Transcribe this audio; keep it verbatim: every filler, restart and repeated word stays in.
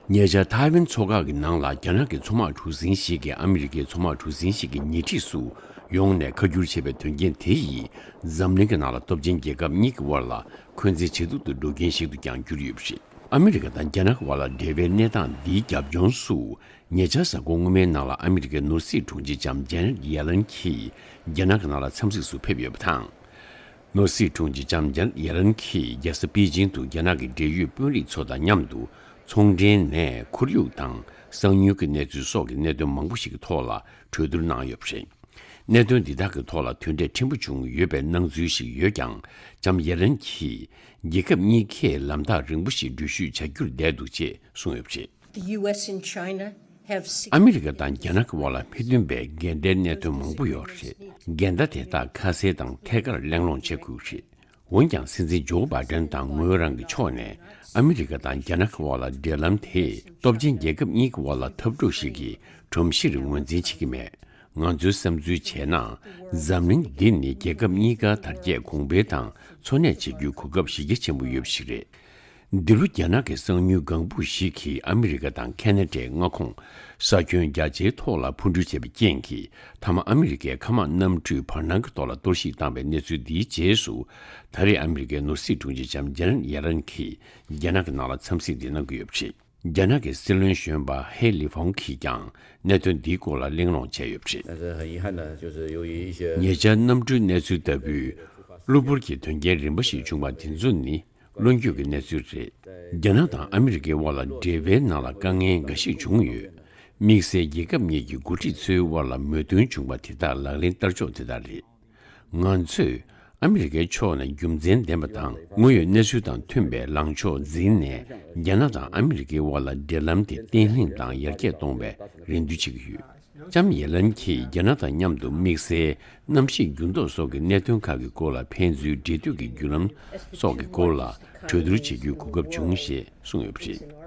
ཉེ་ཆར་ཐའེ་ཝན་མཚོ་འགག་གི་ནང་ལ་རྒྱ་ནག་གི་མཚོ་དམག་གྲུ་གཟིངས་ཤིག་གིས་ཨ་མི་རི་ཀའི་མཚོ་དམག་གྲུ་གཟིངས་ཤིག་གི་ཉེ་འཁྲིས་སུ་ཡོང་ནས་ཁ་བསྒྱུར་བྱས་པའི་དོན་རྐྱེན་དེ་ཡིས་འཛམ་གླིང་གི་ནང་ལ་སྟོབས་ཆེན་རྒྱལ་ཁབ་གཉིས་ཀྱི་དབར་ལ་འཁོན་འཛིན་ཇེ་སྡུག་ཏུ་འགྲོ་མཁན་ཞིག་ཏུ་ཀྱང་གྱུར་ཡོད་པ་རེད། ཨ་མི་རི་ཀ་དང་རྒྱ་ནག་གི་དབར་ལ་འབྲེལ་བའི་གནས་སྟངས་འདིའི་རྒྱབ་ལྗོངས་སུ། ཉེ་ཆར་གཟའ་འཁོར་སྔོན་མའི་ནང་ལ་ཨ་མི་རི་ཀའི་ནོར་སྲིད་དྲུང་ཆེ་ལྕམ་ཇེ་ནེཊ་ཡེ་ལན་གྱིས་རྒྱ་ནག་གི་ནང་ལ་འཚམས་གཟིགས་སུ་ཕེབས་ཡོད་པ་དང་། ནོར་སྲིད་དྲུང་ཆེ་ལྕམ་ཇེ་ནེཊ་ཡེ་ལན་གྱིས་རྒྱལ་ས་པེ་ཅིང་དུ་རྒྱ་ནག་གི་འབྲེལ་ཡོད་དཔོན་རིགས་ཚོ་དང་མཉམ་དུ་ཚོང་འབྲེལ་ནས་ཁོར་ཡུག་དང་གསང་མྱུལ་གྱི་གནས་ཚུལ་སོགས་ཀྱི་གནད་དོན་མང་པོ་ཞིག་གི་ཐོག་ལ་གྲོས་བསྡུར་གནང་ཡོད་པ་རེད། གནད་དོན་འདི་དག་གི་ཐོག་ལ་དོན་འབྲས་ཕྲན་བུ་བྱུང་ཡོད་པའི་སྣང་ཚུལ་ཞིག་ཡོད་ཀྱང་། ལྕམ་ཡེ་ལན་གྱིས་རྒྱལ་ཁབ་གཉིས་ཀས་ལམ་ཐག་རིང་པོ་ཞིག་འགྲུལ་བཞུད་བྱ་རྒྱུར་བསྡད་འདུག་ཅེས་གསུངས་ཡོད་པ་རེད། The U S and China have ཨ་མི་རི་ཀ་དང་རྒྱ་ནག་གི་དབར་ལ་མི་མཐུན་པའི་འགལ་ཟླའི་གནད་དོན་མང་པོ་ཡོད་རེད། འགལ་ཟླ་དེ་དག་ཁ་གསལ་དང་ཐད་ཀར་གླེང་སློང་བྱེད་དགོས་རེད། འོན་ཀྱང་། སྲིད་འཛིན་ཇོ་བྷའི་ཌེན་དང་ངོས་རང་གི་ཕྱོགས་ནས་ཨ་མི་རི་ཀ་དང་རྒྱ་ནག་གི་དབར་ལ་འབྲེལ་ལམ་དེས་སྟོབས་ཆེན་རྒྱལ་ཁབ་གཉིས་ཀྱི་དབར་ལ་འཐབ་འཁྲུག་ཞིག་གི་སྒྲོམ་གཞིར་ངོས་འཛིན་བྱེད་ཀྱི་མེད། ང་ཚོའི་བསམ་ཚུལ་བྱས་ན། འཛམ་གླིང་འདི་ནི་རྒྱལ་ཁབ་གཉིས་ཀ་དར་རྒྱས་གོང་འཕེལ་དང་འཚོ་གནས་བྱེད་རྒྱུའི་གོ་སྐབས་གཞི་རྒྱ་ཆེན་པོ་ཡོད་པ་ཞིག་རེད། འདི་ལོ་རྒྱ་ནག་གི་གསང་མྱུལ་ལྒང་བུ་ཞིག་གིས་ཨ་མི་རི་ཀ་དང་ཁ་ན་ཌའི་མངའ་ཁོངས་ས་ཁྱོན་རྒྱ་ཆེའི་ཐོག་ལ་འཕུར་འགྲུལ་བྱས་པའི་རྐྱེན་གྱིས། མཐའ་མ་ཨ་མི་རི་ཀའི་མཁའ་དམག་གནམ་གྲུས་བར་སྣང་གི་ཐོག་ལ་གཏོར་བཤིག་བཏང་བའི་གནས་ཚུལ་འདིའི་རྗེས་སུ། ད་རེས་ཨ་མི་རི་ཀའི་ནོར་སྲིད་དྲུང་ཆེ་ལྕམ་ཇེ་ནེཊ་ཡེ་ལན་གྱིས་རྒྱ་ནག་གི་ནང་ལ་འཚམས་གཟིགས་འདི་གནང་གི་ཡོད་པ་རེད། རྒྱ་ནག་གི་སྲིད་བློན་གཞོན་པ་ཧེ་ལི་ཧྥང་གིས་ཀྱང་གནད་དོན་འདིའི་སྐོར་ལ་གླེང་སློང་བྱས་ཡོད་པ་རེད། 但是很遗憾的，就是由于一些 ཉེ་ཆར་གནམ་གྲུའི་གནས་ཚུལ་ལྟ་བུའི་གློ་བུར་གྱི་དོན་རྐྱེན་རིམ་པ་ཞིག་བྱུང་བ་དེ་ཚོ་ནི་བློ་འགྱོད་ཀྱི་གནས་ཚུལ་རེད། རྒྱ་ནག་དང་ཨ་མི་རི་ཀའི་དབར་ལ་འབྲེལ་བའི་ནང་ལ་དཀའ་ངལ་འགའ་ཞིག་བྱུང་ཡོད། དམིགས་བསལ་རྒྱལ་ཁབ་གཉིས་ཀྱི་འགོ་ཁྲིད་ཚོའི་དབར་ལ་མོས་མཐུན་བྱུང་བ་དེ་དག་ལག་ལེན་བསྟར་ཕྱོགས་དེ་དག་རེད། ང་ཚོས་ཨ་མི་རི་ཀའི་ཕྱོགས་ནས་རྒྱུ་མཚན་ལྡན་པ་དང་དངོས་ཡོད་གནས་ཚུལ་དང་མཐུན་པའི་ལངས་ཕྱོགས་འཛིན་ནས། རྒྱ་ནག་དང་ཨ་མི་རི་ཀའི་དབར་ལ་འབྲེལ་ལམ་དེ་བརྟན་ལྷིང་དང་ཡར་རྒྱས་གཏོང་བའི་རེ་འདུན་བྱེད་ཀྱི་ཡོད། ལྕམ་ཡེ་ལན་གྱིས་རྒྱ་ནག་དང་མཉམ་དུ་དམིགས་བསལ་གནམ་གཤིས་འགྱུར་ལྡོག་སོགས་ཀྱི་གནད་དོན་ཁག་གི་སྐོར་ལ་ཕན་ཚུན་འབྲེལ་མཐུད་ཀྱི་བརྒྱུད་ལམ་སོགས་ཀྱི་སྐོར་ལ་གྲོས་བསྡུར་བྱེད་རྒྱུའི་གོ་སྐབས་བྱུང་ཞེས་གསུངས་ཡོད་པ་རེད།